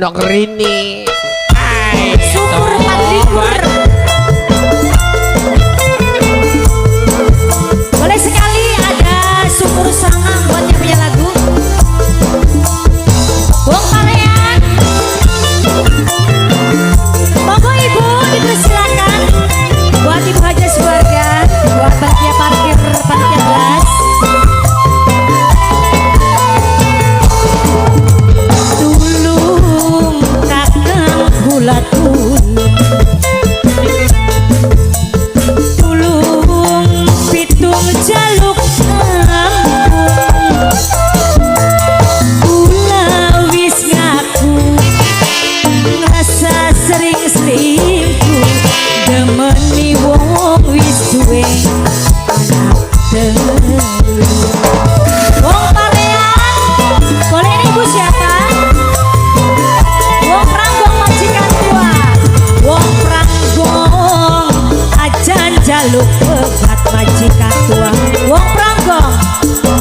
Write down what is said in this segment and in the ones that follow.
Nok rini. Syukur 24. Boleh sekali ada syukur sangang buat yang punya lagu. Wong Parean. Monggo Ibu dipersilakan. Buat Ibu Haja sekeluarga, buat panitia parkir panitia belas. Tulung kakang kula tulung, tulung pitung jaluk ampun. Kula wis ngaku ngrasa sering selingkuh, demeni wong wis duwe anak telu. Wong Parean, boleh ini ibu siapa? Wong Pranggong majikan tua, wong Pranggong ajan jaluk pegat majikan tua. Wong Pranggong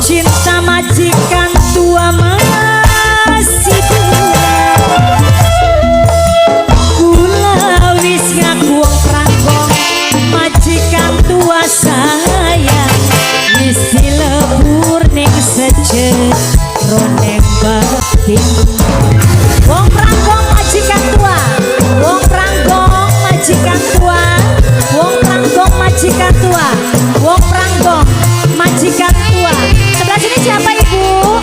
cinta majikan tua masih kurang. Kula wis ngaku wong Pranggong majikan tua sayang, wis dilebur ning sejero ning batin. Wong Pranggong majikan tua, wong Pranggong majikan tua, wong Pranggong majikan tua, wong Pranggong majikan tua. Sebelah sini siapa ibu?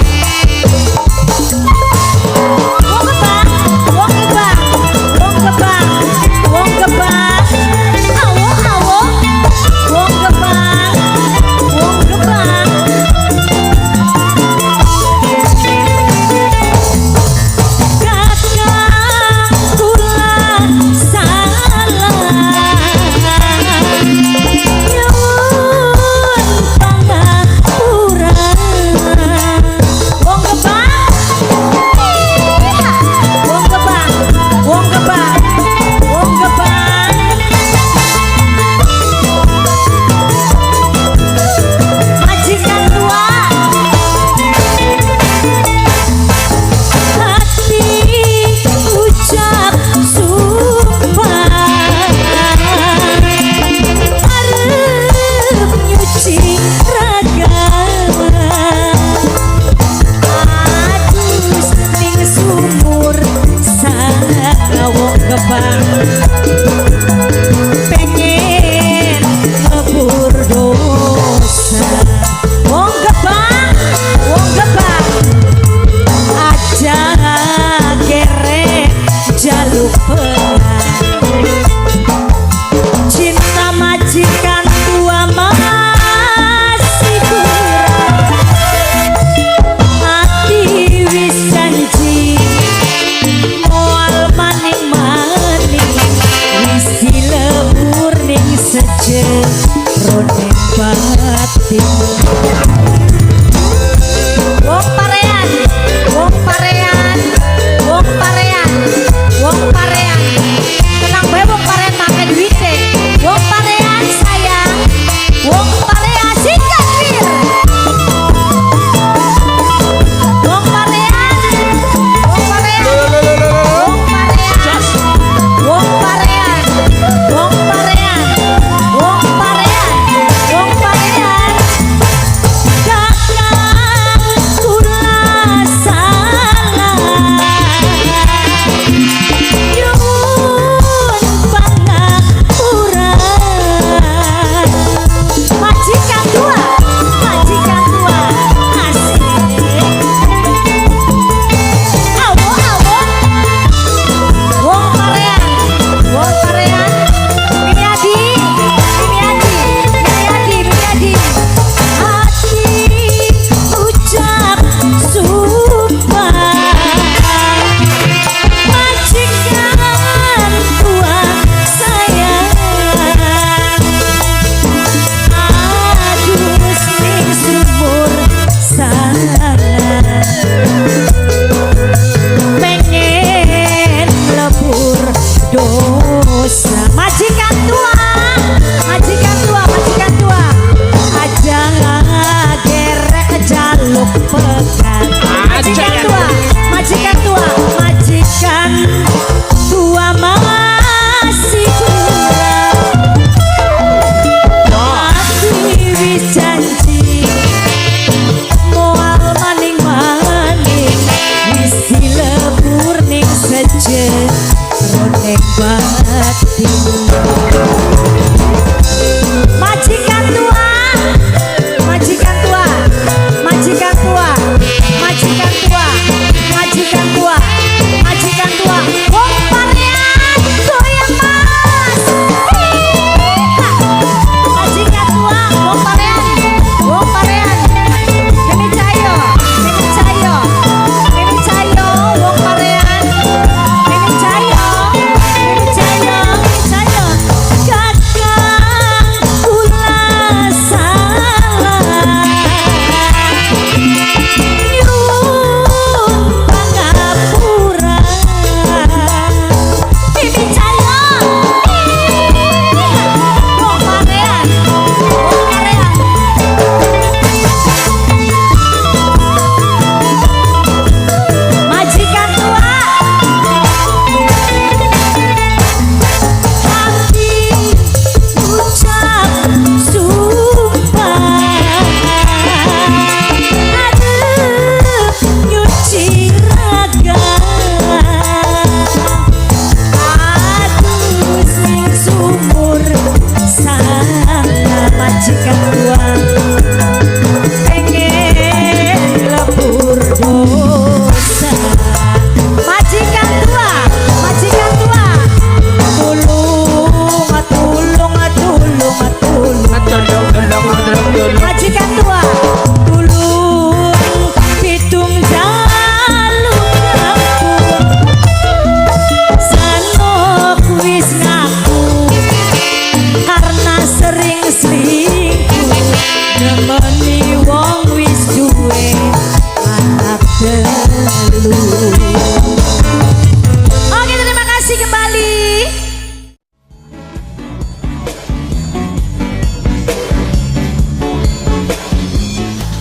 Wong Gebang, wong Gebang, wong Gebang, wong Gebang. Awo awo, wong Gebang, wong Gebang. Kakang kula salah, nyuwun pangapura. Wong Gebang, wong Gebang, wong Gebang, wong Gebang. Majikan tua, hati ucap sumpah, arep nyuci raga. Adus ning sumur sawong Gebang, pengen ngebur dosa. Wong Gebang, wong Gebang, aja kerek jaluk pegang. Cinta majikan tua masih kurang, hati wis janji moal maning maning, wis dilebur ning sejero ning batin.